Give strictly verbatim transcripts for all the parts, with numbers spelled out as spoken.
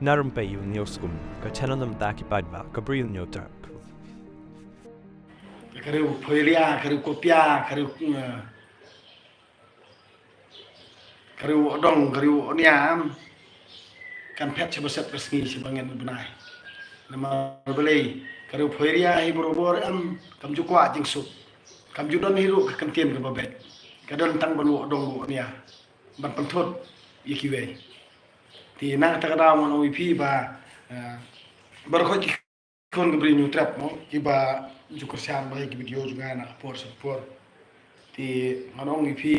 Narum pei ïa u News Kum, ka channel na bynta ki paidbah, ka Bri u News Trap. Ka riew Phoiria, ka riew Kopia, ka riew, eh, ka riew Wokdong, ka riew Woknia, kan phet sha ba sep ka sngi sha ba ngen u bnai. Namar balei, ka riew Phoiria hi barabor em, kam ju kwah jingsuk. Kam ju don hi ruh ka kyntien kaba beit. Ka don tang ban Wokdong Woknia, ban pynthut ïa kiwei. Te na kata ka daw ngan ong ïa phi ba, eh, baroh ki khun ka Bri u News Trap mo, kiba ju kyrshan ba ïa ki video jong nga na ka por sha ka por. Te ngan ong ïa phi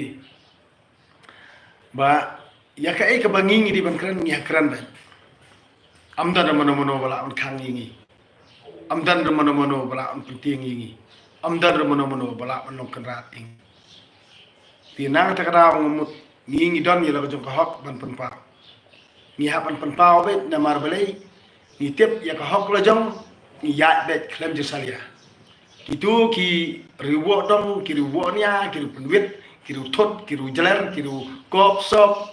ba ïa kaei kaba ngi ngi dei ban kren, ngi ha kren beit. Ym don mano mano ba lah ban khang ïa ngi. Ym don mano mano ba lah ban pyntieng ïa ngi. Ym don mano mano ba lah ban long kynrad ïa ngi. Te na kata ka daw nga mut ngi ngi don ïa la ka jong ka hok ban pynpaw. Ngi hap ban pynpaw beit namar balei, ngi tip ïa ka hok la jong, ngi ïaid beit khlem jingsalia. Kitu ki riew Wokdong, ki riew Woknia, ki riew Pynwit, ki riew Thut, ki riew Jler, ki riew Kop Sop,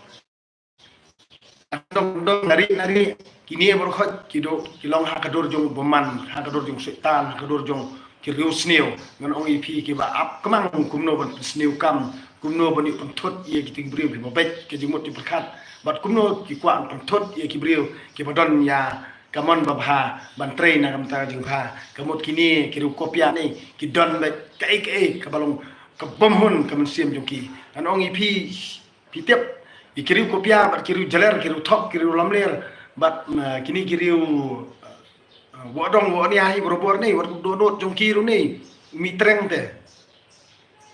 Dong Dong, Nari Nari, kine baroh ki dei ki long ha ka dur jong u bymman, ha ka dur jong u soitan, ha ka dur jong ki riew sniew. Ngan ong ïa phi kiba ap kmang kumno ban pynsniew kam, kumno ban ïoh pynthut ïa kita ki briew kiba beit ka jingmut jingpyrkhat, bad kumno ki kwah ban pynthut ïa ki briew kiba don ïa ka mon babha ban trei na ka bynta ka jingbha. Ka mut kine ki riew Kopia ne ki don beit kaei kaei kaba long ka bym hun ka mynsiem jong ki. Ngan ong ïa phi, phi tip, ïa ki riew Kopia bad ki riew Jler, ki riew Thot, ki riew Lamler, bad, uh, kine ki riew, uh, Wokdong Woknia hi barabor ne, wat dohnud jong ki ruh ne, mih treng te.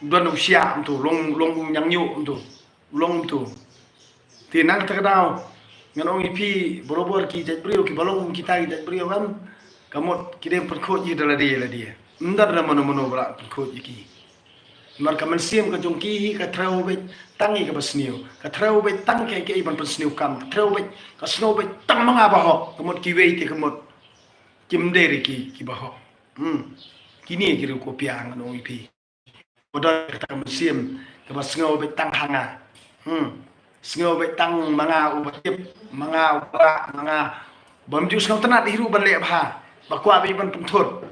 Don u shia kumtu, long, long u ñiangñiuh kumtu, long kumtu. Te na kata ka daw ngan ong ïa phi barabor ki jait briew kiba long kita ki jait briew kan, ka mut ki dei pynkhuid ïa da lade lade. Ym don mano mano ba lah pynkhuid ïa ki. Namar ka mynsiem ka jong ki hi ka threh beit tang ïa kaba sniew, ka threh beit tang kaei kaei ban pynsniew kam, ka threh beit, ka sngew beit tang ma nga ba hok, ka mut kiwei te ka mut kim dei re ki, kiba hok. Hmm. Kine ki riew Kopia ngan ong ïa phi. Ba don kata ka mynsiem kaba sngew beit tang ha nga. Hmm. Sngew beit tang ma nga uba tip, ma nga uba lah, ma nga bym ju sngewtynnat hi ruh ban leh bha, ba kwah beit ban pynthut.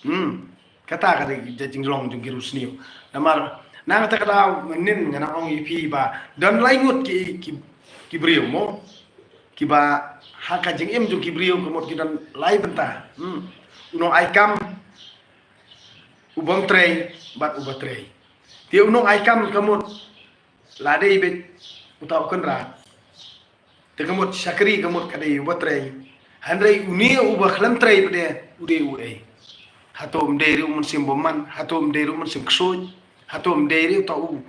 Hmm. Kata ka dei ka jinglong jong ki riew sniew. Namar na kata ka daw mynnin ngan ong ïa phi ba don lai ngut ki, ki, ki briew mo, kiba ha ka jingim jong ki briew ka mut ki don lai bynta. Hmm. U nongai kam, u bym trei bad uba trei. Te u nongai kam ka mut la dei beit uta u kynrad. Te ka mut shakri ka mut ka dei uba trei. Hynrei une uba khlem trei pat de u dei uei? Hato ym dei re u mynsiem bymman, hato ym dei re u mynsiem ksuid, hato ym dei re uta u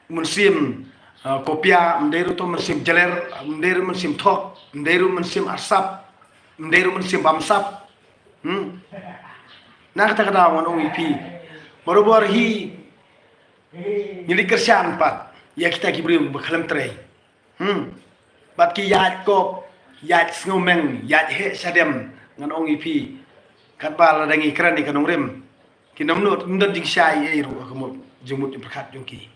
mynsiem, ah, Kopia, ym dei re uta u mynsiem Jler, ym dei re u mynsiem Thot, ym dei re u mynsiem Arsap, ym dei re u mynsiem Bamsap. Hmm. Na kata ka daw ngan ong ïa phi, barabor hi ngi leit kyrshan pat ïa kita ki briew ba khlem trei. Hmm. Bad ki ïaid kop, ïaid sngewmeng, ïaid heh shadem, ngan ong ïa phi, katba lada ngi kren ïa ka nongrim, ki nongmut ym don jingshai ei ei ruh ha ka mut jingmut jingpyrkhat jong ki.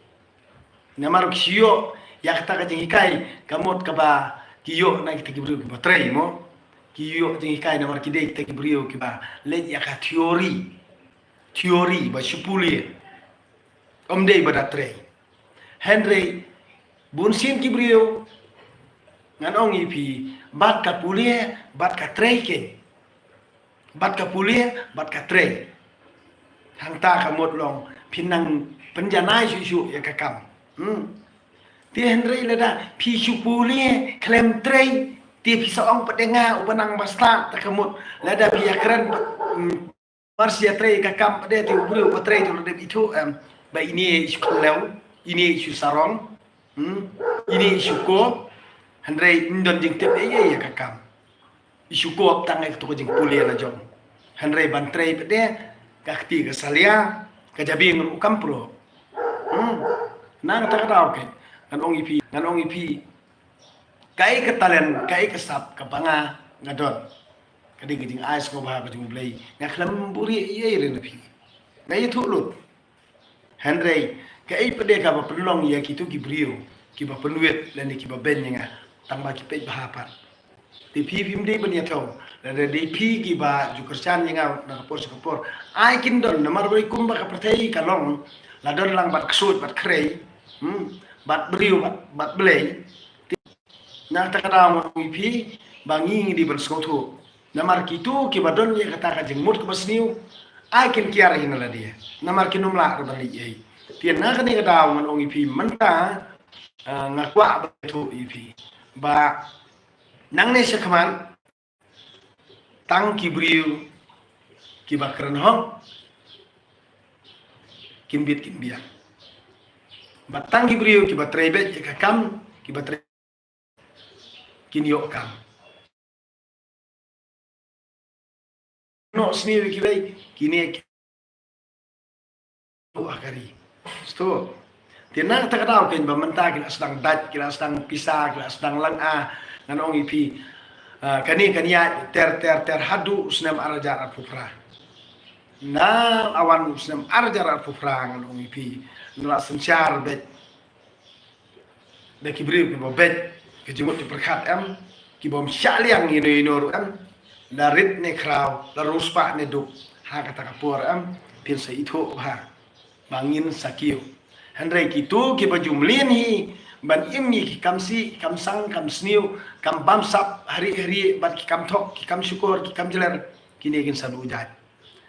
Namar ki shu ïoh ïa kata ka jinghikai ka mut kaba ki ïoh na kita ki briew kiba trei mo. Ki ïoh jinghikai namar ki dei kita ki briew kiba leit ïa ka theory. Theory ba shu pule. Ym dei ba da trei. Hynrei bun sien ki briew ngan ong ïa phi, bad ka pule bad ka trei keiñ. Bad ka pule bad ka trei. Hangta ka mut long phin nang pynjanai shuh shuh ïa ka kam. Hmm. Te hynrei lada phi shu pule khlem trei, te phi sa ong pat de nga uba nang ba stad, te ka mut lada phi ïa kren pat, hmm, mar shu ïa trei ïa ka kam pat de, te u briew uba trei te u la dep ithuh em ba ine i shu khlem, ine i shu sarong. Hmm? Ine i shu kop, hynrei ym don jingtip ei ei ïa ka kam. I shu kop tang ïa kato ka jingpule la jong. Hynrei ban trei pat de, ka kti ka salia, ka jabieng ruh kam pro. Hmm. Na kata ka daw keiñ ngan ong ïa phi, ngan ong ïa phi, kaei ka talent, kaei ka sap kaba nga nga don, ka dei ka jingai sngewbha ka jong U Blei. Nga khlem buhrieh ei ei re na phi. Nga ïathuh lut. Hynrei kaei pat de kaba pynlong ïa kito ki briew kiba pynwit lane kiba beiñ ïa nga, tang ba ki peit bha pat. Te phi phim dei ban ïathuh. Lada dei phi kiba ju kyrshan ïa nga na ka por sha ka por, ai kin don, namar ba kumba ka pyrthei ka long, la don lang bad ksuid bad khrei, hmm, bad briew bad, bad Blei. Na kata ka daw nga ong ïa phi ba ngi ngi dei ban sngewthuh. Namar kito kiba don ïa kata ka jingmut kaba sniew, ai kin kiar hi na lade, namar kin ym lah ruh ban leit ei. Te na kane ka daw ngan ong ïa phi mynta, ah, nga kwah ban ïathuh ïa phi ba nangne shakhmat tang ki briew kiba kren hok kin bit kin biang. Bad tang ki briew kiba trei beit ïa ka kam, kiba trei kin ïoh kam. Noh sniew ïa kiwei, kine ki, oh, ha ka ri. Sto. Te na kata ka daw kein ba mynta ki la sdang dait, ki la sdang pisa, ki la sdang lang, ah, ngan ong ïa phi, ah, kane kan ïaid ter ter ter haduh u snem ar hajar arphew phra. Na la wan u snem ar hajar arphew phra ngan ong ïa phi, ngi la synshar beit da ki briew kiba beit ka jingmut jingpyrkhat em, ki bym shah liang ïa no ïa no ruh em, la rit ne khraw, la riewspah ne duk, ha kata ka por em, phin sa ithuh bha ba ngin sa kiew. Hynrei kito kiba ju mlien hi ban im ïa ki kam sih, kam sang, kam sniew, kam bamsap ha ri ha ri bad ki kam thok, ki kam shukor, ki kam jler, kine kin sa duh jait.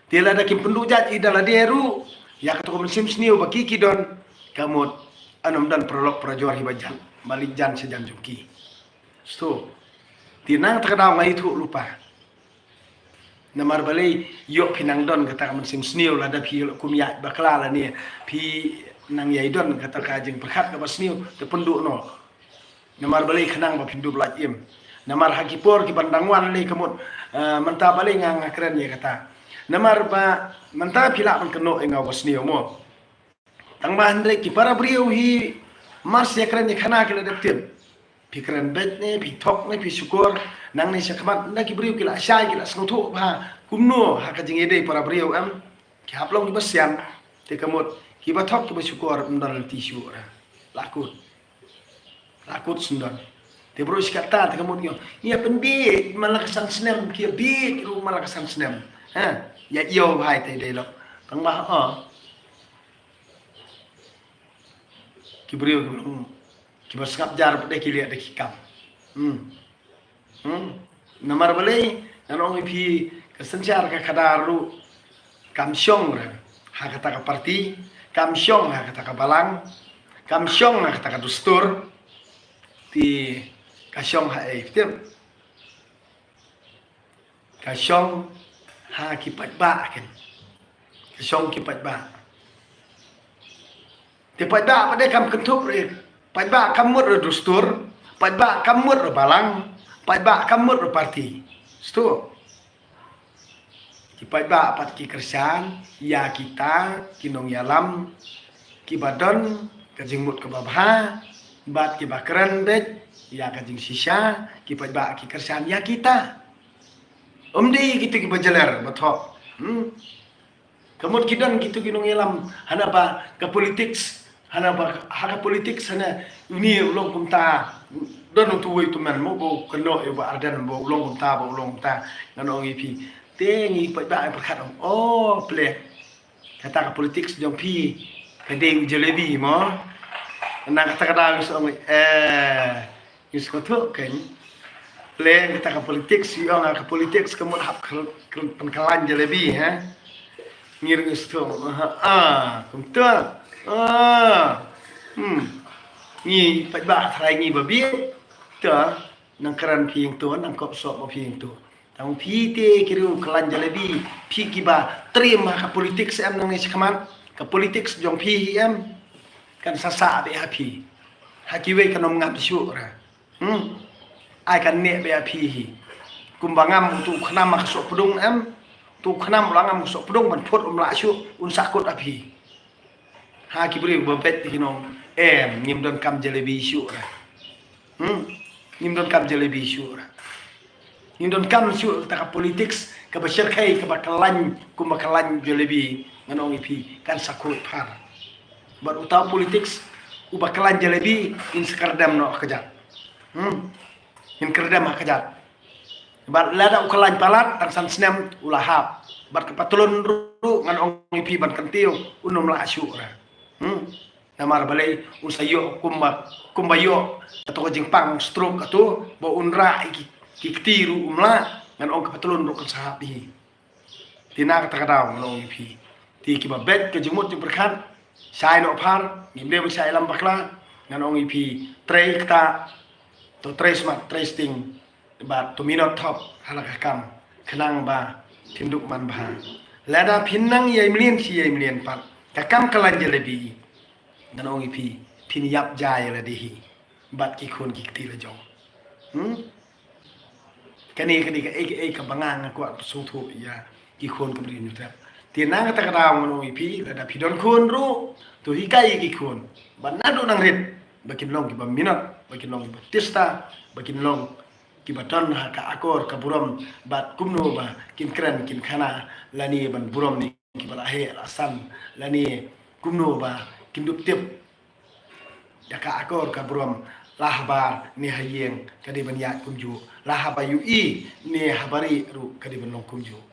Te lada kim pynduh jait ïa da lade ruh ïa kato ka mynsiem sniew ba ki ki don, ka mut yn ym don paralok parajor hi ba jan, ba leit jan sha jan jong ki. Sto. Te na kata ka daw nga ithuh lypa. Namar balei ïoh phi nang don kata ka mynsiem sniew lada phi ïoh kum ïaid bakla lane phi nang ïai don kata ka jingpyrkhat kaba sniew, te pynduh noh. Namar balei khnang ba phin dup lait im. Namar ha ki por kiban dang wan lei ka mut, eh, mynta balei nga nga kren ïa kata. Namar ba mynta phi lah ban kynnoh ïa nga uba sniew mo. Tang ba hynrei ki para briew hi mar sha kren ïa khana ki la dep tip. Phi kren beit ne, phi thok ne, phi shukor, nangne shakhmat, ynda ki briew ki la shai, ki la sngewthuh bha kumno ha ka jingïadei para briew em. Ki hap long kiba sian, te ka mut kiba thok kiba shukor ym don lynti shuh ra. La kut. La kut sngewdon. Te baroh shi katta te ka mut ngi ong, ïa pynbieit man la ka san snem, ki ïa bieit ruh man la ka san snem. Ha, ïa ïoh bha te dei lok. Tang ba, oh. Ki briew ki long kiba sngap jar pat de ki leh da ki kam. Hmm. Hmm. Namar balei, ngan ong ïa phi ka synshar ka khadar ruh kam shong re ha kata ka party, kam shong ha kata ka balang, kam shong ha kata ka dustur, te ka shong ha ei, phi tip? Ka shong ha ki paidbah ken. Ka shong ki paidbah. Te paidbah pat de kam kynthup re, paidbah kam mut re dustur, paidbah kam mut re balang, paidbah kam mut re party. Sto. Ki paidbah pat ki kyrshan ïa kita ki nongïalam kiba don ka jingmut kaba bha bad kiba kren beit ïa ka jingshisha, ki paidbah ki kyrshan ïa kita. Ym dei kito kiba jler ba thok. Hmm. Ka mut ki don kito ki nongïalam hana ba ka politics, hana ba ha ka politics hana uni u long kumta, don utu wei utu man mo, ba u kynnoh ïa u Bah Ardent ba u long kumta, ba u long kumta, ngan ong ïa phi. Te ngi paidbah pyrkhat ong, oh, plie. Kata ka politics jong phi ka dei u jalebi mo. Na kata ka daw ngi sa ong, eh, ngi sngewthuh kein. Plie kata ka politics, ïa nga ka politics ka mut hap kal-, kal-, pynkyllain jalebi, ha. Ngi ruh ngi sngewthuh, ha, ah, kumta. Ah. Hmm. Ngi paidbah tharai ngi ba bieit. Ta nang kren phi ïing tu, nang kop sop ma phi ïing tu. Tang phi te ki riew kyllain jalebi, phi kiba triem ha ka politics em nangne shakhmat, ka politics jong phi hi em, kan sa sah beit ha phi. Ha kiwei kan ym ngam shuh ra. Hmm. Ai kan neh beit ha phi hi. Kumba ngam utu u khnam ha ka soh pdung em, utu u khnam u la ngam ka soh pdung ban phut um lah shuh, un sahkut ha phi. Ha ki briew ba beit te ki nong, em, ngim donkam jalebi shuh ra. Hmm? Ngim donkam jalebi shuh ra. Ngim donkam shuh kata ka politics kaba shyrkhei kaba kyllain kumba kyllain jalebi, ngan ong ïa phi kan sa khuid phar. Bad uta u politics uba kyllain jalebi in sa kyrdem noh ha kjat. Hmm? In kyrdem ha kjat. Bad lada u khlaiñ palat tang san snem u la hap. Bad ka patlun ruh ngan ong ïa phi ban kyntiew un ym lah shuh re. Hmm. Namar balei un sa ïoh kumba, kumba ïoh kato ka jingpang stroke kato ba un rah ïa ki, ki kti ruh um lah, ngan ong ka patlun ruh kan sa hap hi. Te na kata ka daw ngan ong ïa phi. Te kiba beit ka jingmut jingpyrkhat, shai noh phar, ngim dei ban shai lam bakla, ngan ong ïa phi, trei kata, to trei smat, trei sting, bad to minot thop ha la ka kam, khnang ba phin duh man bha. Lada phin nang ïai mlien shi ïai mlien pat, ka kam ka laiñ jalebi, ngan ong ïa phi, phin ïap jai ïa lade hi bad ki khun ki kti la jong. Hmm? Kane ka dei kaei kaei kaba nga nga kwah sngewthuh ïa ki khun ka Bri Hynñiewtrep. Te na kata ka daw ngan ong ïa phi, lada phi don khun ruh, to hikai ïa ki khun ba naduh nang rit ba kin long kiba minot, ba kin long kiba tista, ba kin long kiba don ha ka akor ka burom, bad kumno ba kin kren kin khana lane ban burom ne kiba la heh la san, lane kumno ba kin dup tip da ka akor ka burom, la habar ne ha ïing ka dei ban ïaid kumjuh, la haba ïohi ne haba rieh ruh ka dei ban long kumjuh.